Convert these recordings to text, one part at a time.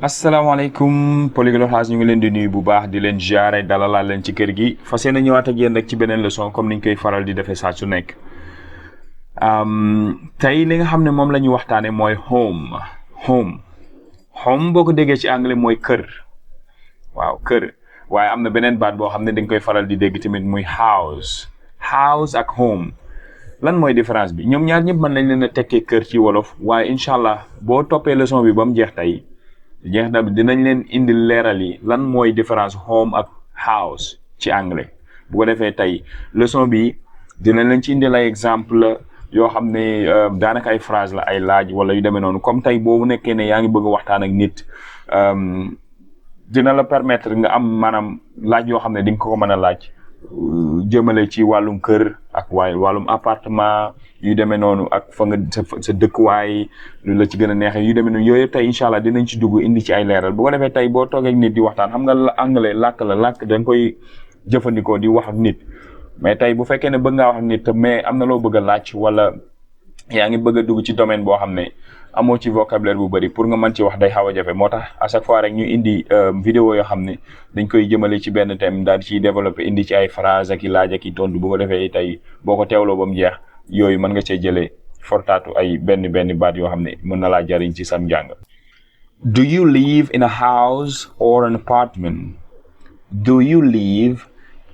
asalaamaaleykum Polyglot House ñu ngi leen di nuyu bu baax di leen jaare dalalaat leen ci kër gi fas yéene ñëwaat ak yéen rek ci beneen leçon comme niñ koy faral di defee saa su nekk tey li nga xam ne moom la ñuy waxtaane mooy home boo ko déggee ci anglais mooy kër. waaw kër waaye am na beneen baat boo xam ne dañ koy faral di dégg tamit muy house ak home. lan mooy différence bi ñoom ñaar ñëpp mën nañ leen a tekkee kër ci wolof waaye incha allah boo toppee leçon bi ba mu jeex tey jeex na dinañ leen indi leeral yi lan mooy différence home ak house ci anglais bu ko defee tey leçon bi dinañ leen ci indi ay exemple yoo xam ne daanaka ay phrase la ay laaj wala yu demee noonu comme tey boobu nekkee ne yaa ngi bëgg a waxtaan ak nit dina la permettre nga am maanaam laaj yoo xam ne di nga ko mën a laaj jëmale ci wàllum kër ak wàllum appartement yu demee noonu ak fa nga sa dëkkuwaay lu la ci gën a neexee yu demee noonu yooyu tey incha allah dinañ ci dugg indi ci ay leeral bu ko defee tey boo toogee ak nit di waxtaan xam nga anglais làkk da nga koy jëfandikoo di wax ak nit mais tey bu fekkee ne bëgg ngaa wax ak nit mais am na loo bëgg a laaj wala yaa ngi bëgg a dugg ci domaine boo xam ne amoo ci vocabulaire bu bëri pour nga mën ci wax day xaw a jafe moo tax à chaque fois rek ñu indi vidéo yoo xam ne dañ koy jëmale ci benn thème daal di ciy développé indi ci ay phrase ak i laaj ak i tontu bu ko defee tey boo ko teewloo ba mu jeex yooyu mën nga cee jëlee fortaatu ay benn baat yoo xam ne mën na laa jariñ ci sam njàng. Do you live in a house or an apartment? Do you live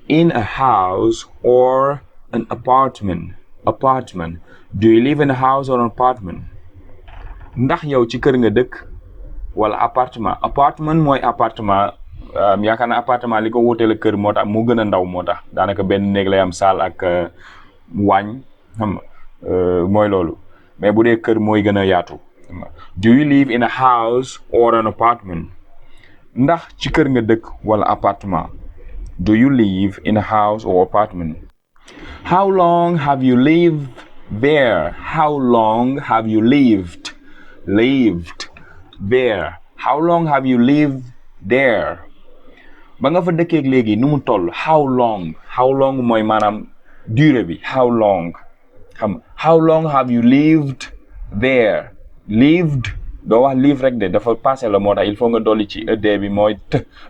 in a house or an apartment? Do you live in a house or an apartment? ndax yow ci kër nga dëkk wala appartement mooy appartement yaakaar naa appartement li ko wuteel kër moo tax mu gën a ndaw moo tax daanaka benn néeg lay am salle ak waañ xam nga mooy loolu mais bu dee kër mooy gën a yaatu. Do you live in a house or an apartment? ndax ci kër nga dëkk wala appartement. Do you live in a house or apartment? How long have you lived there? How long have you lived there? How long have you lived there? ba nga fa dëkkee léegi nu mu toll how long mooy maanaam durée bi how long have you lived there? Lived doo wax live rek de dafa passé la moo tax il faut nga dolli ci ed bi mooy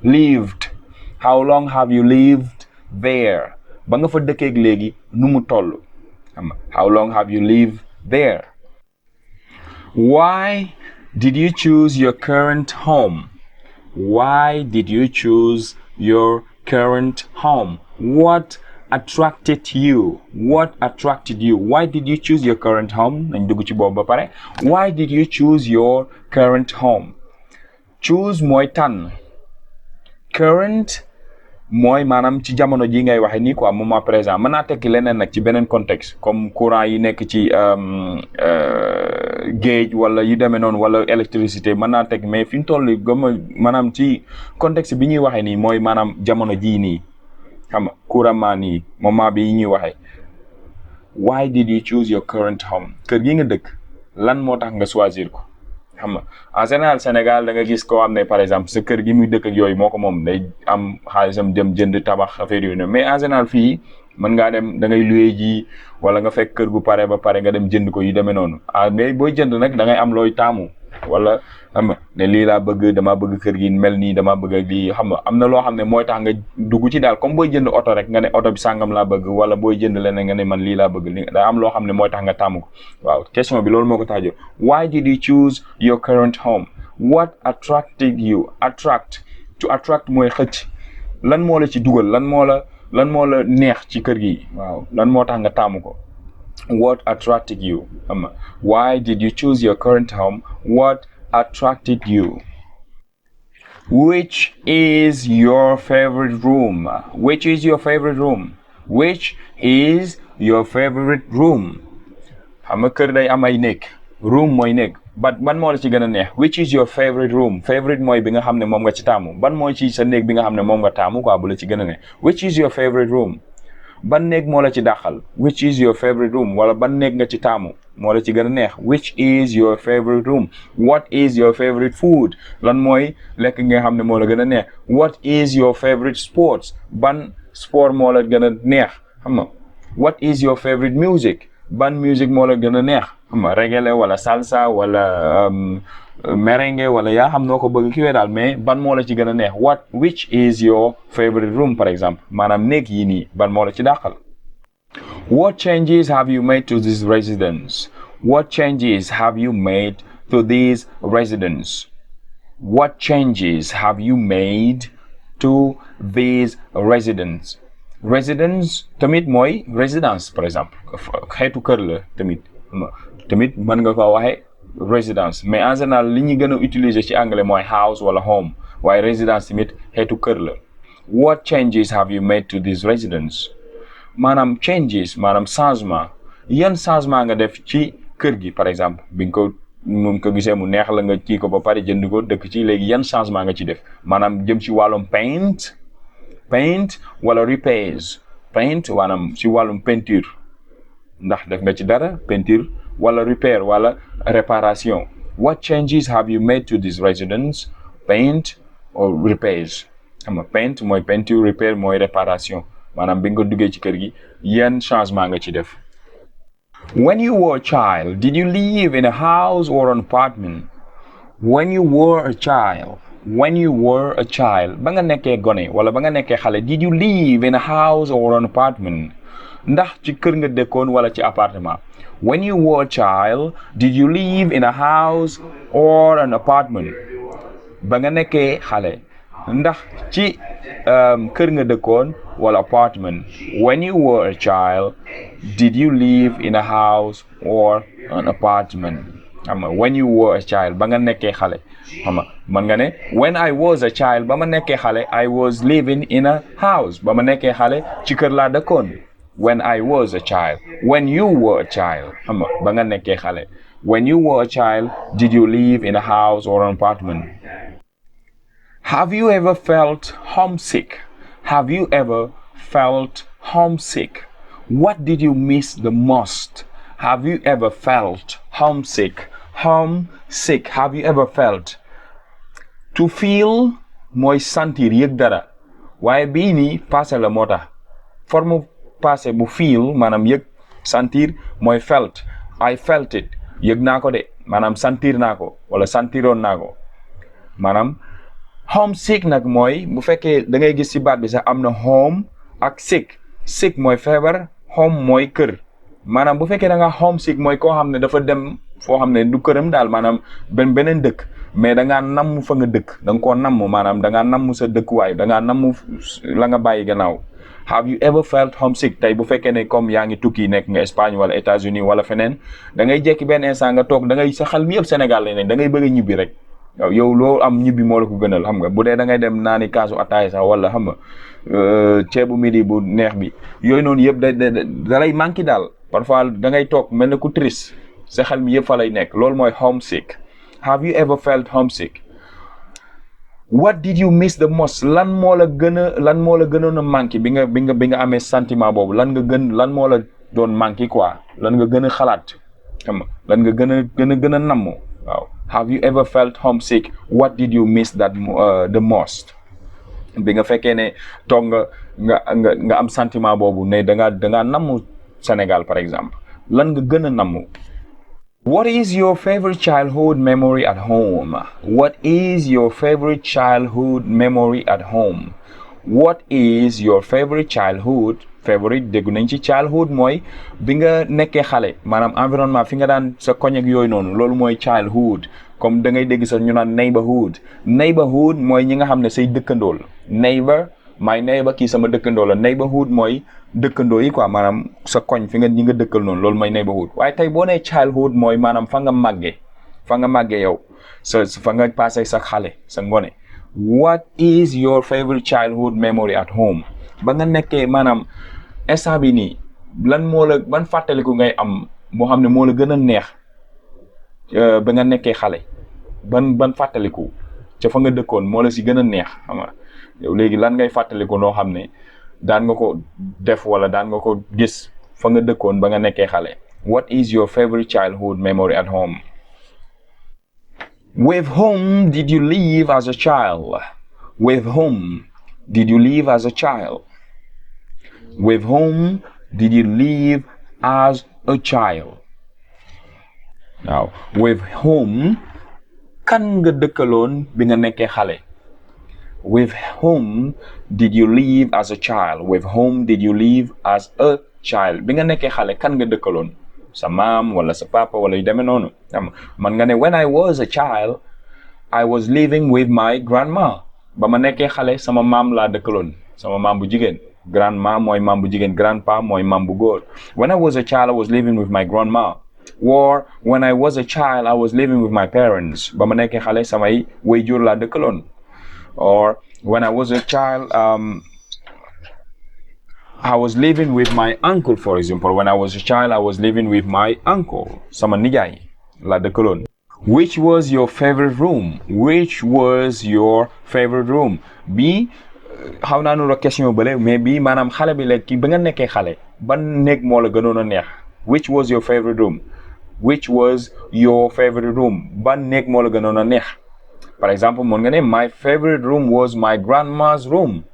lived. How long have you lived there? ba nga fa dëkkee léegi nu mu toll how long have you lived there? Why did you choose your current home? Why did you choose your current home? What attracted you? Why did you choose your current home? nañ dugg ci boobu ba pare. Why did you choose your current home? Choose mooy tànn. Current mooy maanaam ci jamono ji ngay waxe nii quoi moment présent mën naa tekki leneen nag ci beneen contexte comme courant yi nekk ci géej wala yu demee noonu wala électricité mën naa tekki mais fi ñu toll gëma maanaam ci contexte bi ñuy waxee nii mooy maanaam jamono jii nii xam nga couramment nii moment bi ñuy waxee. Why did you choose your current home? kër gi nga dëkk lan moo tax nga choisir ko xam nga en général Sénégal da nga gis koo xam ne par exemple sa kër gi muy dëkk ak yooyu moo ko moom day am xaalisam dem jënd tabax affaire yooyu mais en général fii mën ngaa dem da ngay loué ji wala nga fekk kër gu pare ba pare nga dem jënd ko yu demee noonu mais booy jënd nag da ngay am looy taamu wala xam nga ne lii laa bëgg damaa bëgg kër gi mel nii damaa bëgg lii xam nga am na loo xam ne mooy tax nga dugg ci daal comme booy jënd oto rek nga ne oto bi sàngam laa bëgg wala booy jënd leneen nga ne man lii laa bëgg li daa am loo xam ne mooy tax nga taamu ko waaw question bi loolu moo ko tax a jóg. Why did you choose your current home? What attracted you? To attract mooy xëcc lan moo la ci dugal lan moo la neex ci kër gi waaw lan moo tax nga taamu ko. What attracted you? Why did you choose your current home? What attracted you? Which is your favorite room? Which is your favorite room? Which is your favorite room? xam nga kër day am ay néeg room mooy néeg ban moo la ci gën a neex. Which is your favorite room? Favorite mooy bi nga xam ne moom nga ci taamu ban mooy ci sa néeg bi nga xam ne moom nga taamu quoi bu la ci gën a neex. Which is your favorite room? ban néeg moo la ci dàqal. Which is your favorite room? wala ban néeg nga ci taamu moo la ci gën a neex. Which is your favorite room? What is your favorite food? lan mooy lekk nga xam ne moo la gën a neex. What is your favorite sports? ban sport moo la gën a neex xam nga. What is your favorite music? ban musique moo la gën a neex xam nga reggae la wala salsa wala merengue wala yaa xam noo ko bëgg kiwee daal mais ban moo la ci gën a neex which is your favorite room par exemple maanaam néeg yi nii ban moo la ci dàqal. What changes have you made to this residence? What changes have you made to this residence? What changes have you made to this residence? Residence tamit mooy résidence par exemple xeetu kër la tamit mën nga ko waxee résidence mais en général li ñu gën a utiliser ci anglais mooy house wala home waaye résidence tamit xeetu kër la. What changes have you made to this residence? maanaam changes maanaam changement yan changement nga def ci kër gi par exemple bi nga ko moom ko gisee mu neex la nga kii ko ba pare jënd ko dëkk ci léegi yan changement nga ci def maanaam jëm ci wàllum paint wala repairs paint maanaam ci wàllum peinture ndax def nga ci dara peinture wala repair wala réparation. What changes have you made to this residence? Paint or repairs. xam nga paint mooy peinture repair mooy réparation maanaam bi nga ko duggee ci kër gi yan changement nga ci def. When you were a child, did you live in a house or an apartment? When you were a child, ba nga nekkee gone wala ba nga nekkee xale, did you live in a house or an apartment? Ndax ci kër nga dëkkoon wala ci appartement. When you were a child, did you live in a house or an apartment? Ba nga nekkee xale, ndax ci kër nga dëkkoon wala apartment. When you were a child, did you live in a house or an apartment? xam nga when you were a child ba nga nekkee xale xam nga mën nga ne when I was a child ba ma nekkee xale I was living in a house ba ma nekkee xale ci kër laa dëkkoon. When I was a child. When you were a child xam nga ba nga nekkee xale. When you were a child, did you live in a house or an apartment? Have you ever felt homesick? Have you ever felt homesick? What did you miss the most? Have you ever felt homesick? Homesick. Have you ever felt? To feel mooy sentir yëg dara waaye bii nii passé la moo tax forme passé bu feel maanaam yëg sentir mooy felt. I felt it yëg naa ko de maanaam sentir naa ko wala sentiroon naa ko maanaam. Homesick nag mooy bu fekkee da ngay gis ci baat bi sax am na home ak sick mooy feebar home mooy kër maanaam bu fekkee da nga homesick mooy koo xam ne dafa dem foo xam ne du këram daal maanaam beneen dëkk mais da ngaa namm fa nga dëkk da nga koo namm maanaam da ngaa namm sa dëkkuwaay da ngaa namm la nga bàyyi gannaaw. Have you ever felt homesick? Tey bu fekkee ne comme yaa ngi tukki nekk nga Espagne wala États-Unis wala feneen da ngay jekki benn instant nga toog da ngay sa xel mi yëpp Sénégal lañ ne da ngay bëgg a ñibbi rek. waaw yow loo am ñibbi moo la ko gënal xam nga bu dee da ngay dem naani kaasu ataay sax wala xam nga ceebu midi bu neex bi yooyu noonu yëpp da lay manqué daal parfois da ngay toog mel ne ku triste sa xel mi yëpp fa lay nekk loolu mooy homesick. Have you ever felt homesick? What did you miss the most? lan moo la gënoon a manqué bi nga amee sentiment boobu lan moo la doon manqué quoi lan nga gën a xalaat xam nga lan nga gën a namm waaw. Have you ever felt homesick? What did you miss the most? bi nga fekkee ne toog nga am sentiment boobu ne da nga namm Sénégal par exemple lan nga gën a namm. What is your favorite childhood memory at home? What is your favorite childhood memory at home? What is your favorite childhood? Favorite déggu nañ ci childhood mooy bi nga nekkee xale maanaam environnement fi nga daan sa koñ ak yooyu noonu loolu mooy childhood comme da ngay dégg sax ñu naan neighborhood mooy ñi nga xam ne say dëkkandool my neighbor kii sama dëkkandoo la neighborhood mooy dëkkandoo yi quoi maanaam sa koñ fi nga ñi nga dëkkal noonu loolu mooy neighborhood waaye tey boo nee childhood mooy maanaam fa nga màggee yow fa nga passé sa xale sa ngone. What is your favorite childhood memory at home? ba nga nekkee maanaam instant bi nii ban fàttaliku ngay am moo xam ne moo la gën a neex ba nga nekkee xale ban fàttaliku ca fa nga dëkkoon moo la si gën a neex xam nga yow léegi lan ngay fàttaliku noo xam ne daan nga ko def wala daan nga ko gis fa nga dëkkoon ba nga nekkee xale. What is your favorite childhood memory at home? With whom did you live as a child? With whom did you live as a child? With whom did you live as a child. waaw with whom kan nga dëkkaloon bi nga nekkee xale. With whom did you live as a child? With whom did you live as a child? Bi nga nekkee xale kan nga dëkkaloon? Sa maam wala sa papa wala yu demee noonu. Man nga ne when I was a child, I was living with my grandma. Ba ma nekkee xale sama maam laa dëkkaloon. Sama maam bu jigéen. Grandma mooy maam bu jigéen, grandpa mooy maam bu góor. When I was a child, I was living with my grandma. Or when I was a child, I was living with my parents. Ba ma nekkee xale samay waajur laa dëkkaloon. Or when I was a child, I was living with my uncle, for example. When I was a child, I was living with my uncle. Sama nijaay la dëkkaloon. Which was your favorite room? Which was your favorite room? Bii xaw naa nu la question bële mais bii maanaam xale bi léegi ba nga nekkee xale ban néeg moo la gënoon a neex? Which was your favorite room? Which was your favorite room? Ban néeg moo la gënoon a neex? Par exemple mën nga ne my favorite room was my grandma's room.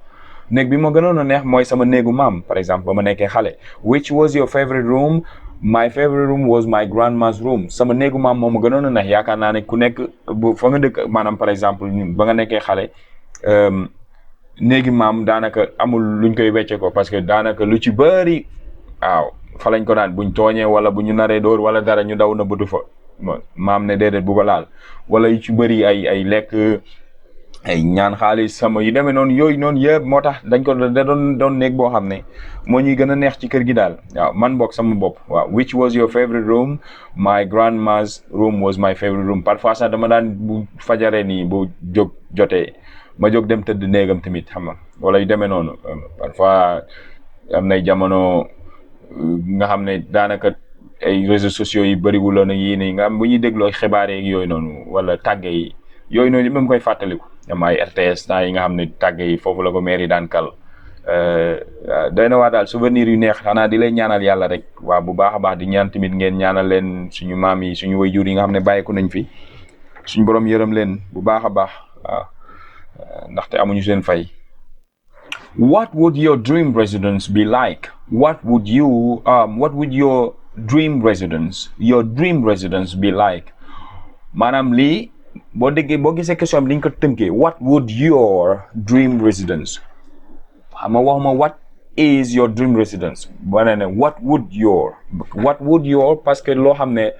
Néeg bi ma gënoon a neex mooy sama néegu maam par exemple ba ma nekkee xale. Which was your favorite room? My favorite room was my grandma's room. Sama néegu maam moo ma gënoon a neex. Yaakaar naa ne ku nekk bu fa nga dëkk maanaam par exemple ba nga nekkee xale néegi maam daanaka amul luñ koy wecce ko parce que daanaka lu ci bëri waaw fa lañ ko naan buñ tooñee wala bu ñu naree dóor wala dara ñu daw na bëtu fa. Maam ne déedéet bu ko laal wala yu ci bëri ay lekk ay ñaan xaalis sama yu demee noonu yooyu noonu yëpp moo tax dañ ko da doon néeg boo xam ne moo ñuy gën a neex ci kër gi daal waaw man bokk sama bopp waaw. Which was your favorite room? My grandma's room was my favorite room. Parfois sax dama daan bu fajaree nii bu jóg jotee ma jóg dem tëdd néegam tamit xam nga wala yu demee noonu. Parfois am nay jamono nga xam ne daanaka ay réseaux sociaux yi bëriwuloon na yii nii nga am bu ñuy dégloo xibaar yeeg yooyu noonu wala tàgge yi yooyu noonu même koy fàttaliku am ay RTS temps yi nga xam ne tàgge yi foofu la ko maire yi daan kal doy na waa daal souvenir yu neex xanaa di lay ñaanal yàlla rek waaw bu baax a baax di ñaan tamit ngeen ñaanal leen suñu maam yi suñu waajur yi nga xam ne bàyyeeku nañ fi suñu borom yërëm leen bu baax a baax waaw ndaxte amuñu seen fay. What would your dream residence be like? What would your dream residence be like? Maanaam lii boo déggee boo gisee question bi liñ ko tënkee what would your dream residence xam nga waxuma what is your dream residence ba ne what would your parce que loo xam ne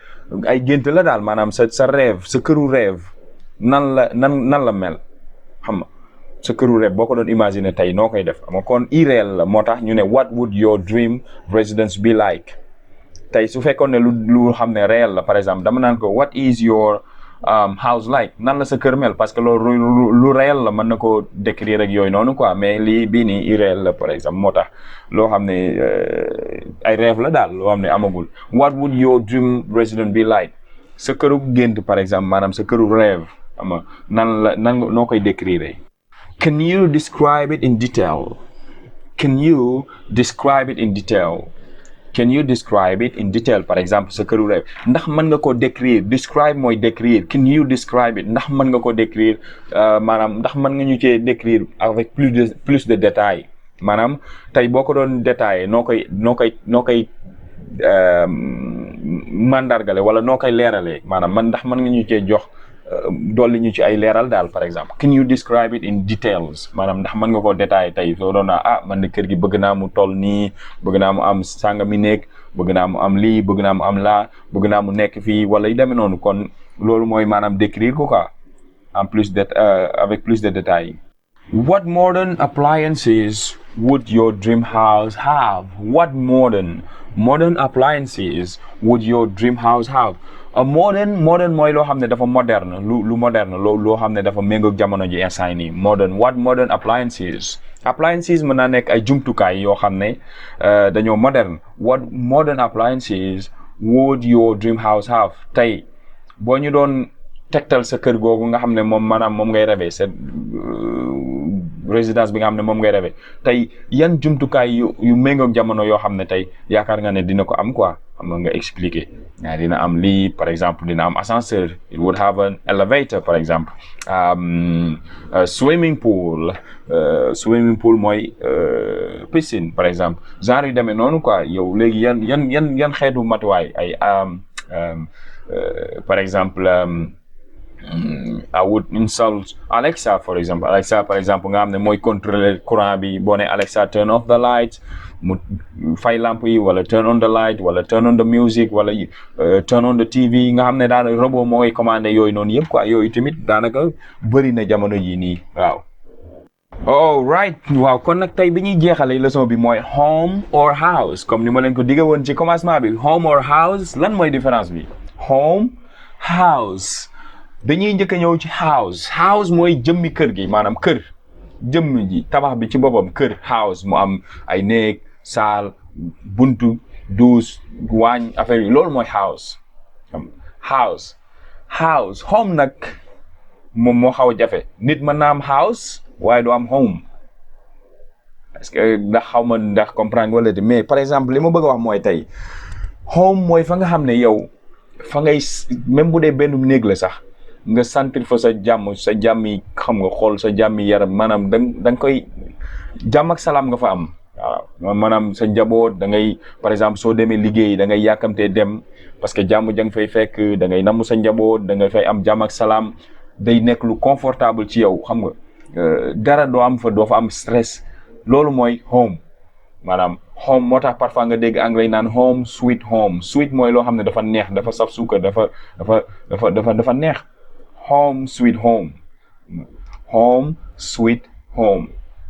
ay gént la daal maanaam sa rêve sa këru rêve nan la mel xam nga sa këru rêve boo ko doon imaginer tey noo koy def ama kon irréel la moo tax ñu ne what would your dream residence be like tey su fekkoon ne lu xam ne réel la par exemple dama naan ko what is your house like nan la sa kër mel parce que loolu lu réel la mën na koo décrire ak yooyu noonu quoi mais lii bii nii irréel la par exemple moo tax loo xam ne ay rêve la daal loo xam ne amagul. What would your dream residence be like? Sa këru gént par exemple maanaam sa këru rêve ama nan noo koy décrire. Can you describe it in detail? Can you describe it in detail? Par exemple sa këru rêve ndax mën nga ko décrire describe mooy décrire. Can you describe it ndax mën nga ko décrire maanaam ndax mën nga ñu cee décrire avec plus de détails maanaam tey boo ko doon détaillé noo koy mandargale wala noo koy leeralee maanaam ndax mën nga ñu cee jox dolli ñu ci ay leeral daal par exemple. Can you describe it in details maanaam ndax mën nga koo détaillé tey soo doon man de kër gi bëgg naa mu toll nii bëgg naa mu am sàngami nekk bëgg naa mu am lii bëgg naa mu am laa bëgg naa mu nekk fii wala yu demee noonu kon loolu mooy maanaam décrire ko quoi en plus de avec plus de détails. What modern appliances would your dream house have? What modern appliances would your dream house have? Modern mooy loo xam ne dafa moderne lu moderne loo xam ne dafa méngoog jamono ji instant nii modern. What modern appliances mën naa nekk ay jumtukaay yoo xam ne dañoo moderne. What modern appliances would your dream house have? Tey boo ñu doon tegtal sa kër googu nga xam ne moom maanaam moom ngay rêvé sa résidence bi nga xam ne moom ngay rêvé tey yan jumtukaay yu méngoog jamono yoo xam ne tey yaakaar nga ne dina ko am quoi xam nga expliquer dina am lii par exemple dina am ascenseur, it would have an elevator par exemple, swimming pool mooy piscine par exemple, genre yu demee noonu quoi. Yow léegi yan xeetu matuwaay ay par exemple I would install Alexa for example. Alexa par exemple nga xam ne mooy contrôler courant bi, boo ne Alexa turn off the lights mu fay lamp yi, wala turn on the light, wala turn on the music, wala turn on the TV, nga xam ne daanaka robot moo koy commandé yooyu noonu yëpp quoi. Yooyu tamit daanaka bëri na jamono jii nii waaw. all right waaw kon nag tey bi ñuy jeexalee leçon bi mooy home or house, comme ni ma leen ko digge woon ci commencement bi. home or house lan mooy différence bi? home house dañuy njëkk a ñëw ci house mooy jëmmi kër gi, maanaam kër jëmm ji tabax bi ci boppam kër. house mu am ay néeg, saal, buntu, douche, waañ, affaire yi, loolu mooy house. home nag moom moo xaw a jafe. nit mën naa am house waaye du am home. parce que ndax comprendre wala de, mais par exemple li ma bëgg a wax mooy tey home mooy fa nga xam ne yow fa ngay même bu dee benn néeg la sax nga sentir fa sa jàmmi xam nga xool sa jàmmi yaram, maanaam da nga koy jàmm ak salaam nga fa am. waaw maanaam sa njaboot da ngay par exemple soo demee liggéey da ngay yàkkamtee dem parce que jàmm ja nga fay fekk, da ngay namm sa njaboot, da nga fay am jàmm ak salaam, day nekk lu confortable ci yow xam nga. dara doo fa am stress. loolu mooy home. maanaam home moo tax parfois nga dégg anglais naan home sweet home. sweet mooy loo xam ne dafa neex, dafa saf suukar, dafa neex. home sweet home. home sweet home.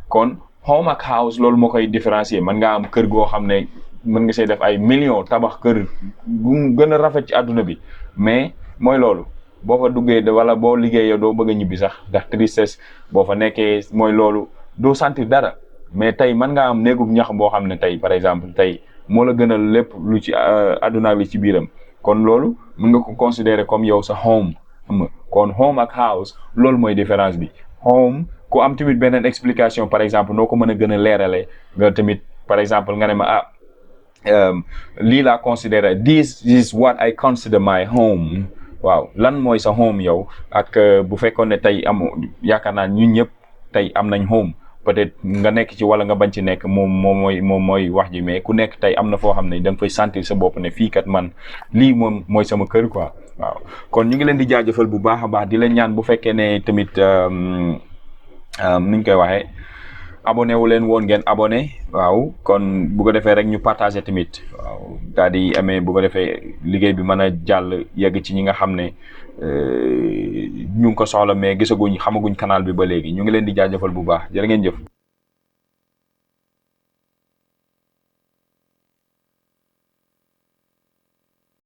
kon home ak house loolu moo koy différencier. mën nga am kër goo xam ne mën nga see def ay millions, tabax kër gu gën a rafet ci àdduna bi, mais mooy loolu boo fa duggee wala boo liggéeyee doo bëgg a ñibbi sax ndax tristesse. boo fa nekkee mooy loolu doo sentir dara. mais tey mën ngaa am néegub ñax boo xam ne tey par exemple tey moo la gënal lépp lu ci àdduna li ci biiram. kon loolu mën nga ko considérer comme yow sa home. xam nga kon home ak house loolu mooy différence bi. home ku am tamit beneen explication par exemple noo ko mën a gën a leerale nga tamit par exemple nga ne ma lii laa considérer, this is what I consider my home. waaw lan mooy sa home yow? ak bu fekkoon ne tey yaakaar naa ñun ñëpp tey am nañ home. peut-être nga nekk ci wala nga bañ ci nekk moom mooy wax ji, mais ku nekk tey am na foo xam ne da nga fay sentir sa bopp ne fii kat man lii moom mooy sama kër quoi. waaw kon ñu ngi leen di jaajëfal bu baax a baax, di leen ñaan bu fekkee ne tamit nuñ koy waxee abonné wu leen woon ngeen abonné. waaw kon bu ko defee rek ñu partagé tamit. waaw daal di amee bu ko defee liggéey bi mën a jàll yegg ci ñi nga xam ne ñu ngi ko soxla mais xamaguñ canal bi ba léegi. ñu ngi leen di jaajëfal bu baax, jërë ngeen jëf.